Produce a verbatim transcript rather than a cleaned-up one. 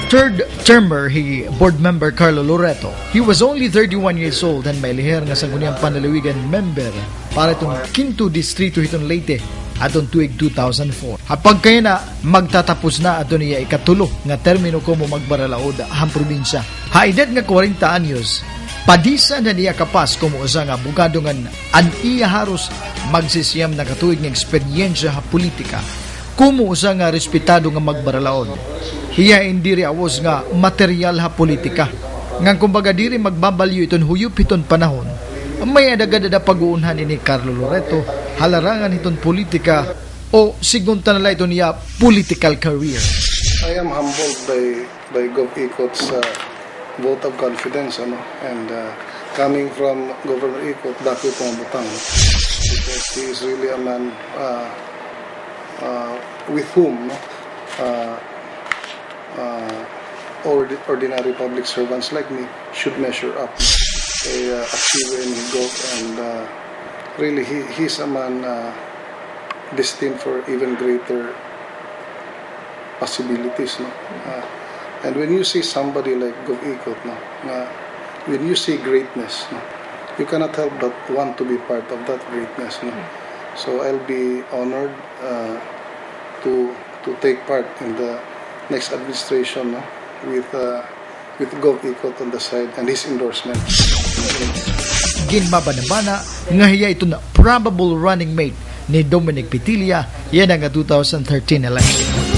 Third termer hi Board Member Carlo Loreto. He was only thirty-one years old han mailihir nga Sangguniang Panlalawigan member para hiton Kinto Distrito hiton Leyte adton tuig two thousand four. Ha pagkayana, magtatapos na adton iya ikatulo nga termino komo magbaralaod han probinsya. Ha edad nga kwarenta anyos, padisan han iya kapas komo usa nga abogado ngan an iya haros magsisiyam na ka tuig nga eksperyensya ha politika. Komo usa nga respetado nga magbaralaod, hiya in diri awos nga materyal ha politika. Ngan kumbaga diri magbabalyo iton huyop hiton panahon, may-ada gad ada pag-uunhan ini Carlo Loreto ha larangan hiton politika o sigun ta na la iton iya political career. I am humbled by, by Gov Ikot's, uh, vote of confidence, ano, and, uh, coming from Governor Ikot, dako it mga butang, because he is really a man, uh, uh, with whom, no, uh, uh, ord-, ordinary public servants like me should measure up. Kay, uh, achiever ini hi Gov, and, uh, really, he, he's a man, uh, destined for even greater possibilities, no? Uh, and when you see somebody like Gov Ikot, no, nga, when you see greatness, no, you cannot help but want to be part of that greatness, no? So I'll be honored, uh, to, to take part in the next administration, no, with, uh, with Gov Ikot on the side and his endorsement. Ginmabanabana nga hiya iton probable running mate ni Dominic Petilla yana nga two thousand thirteen election.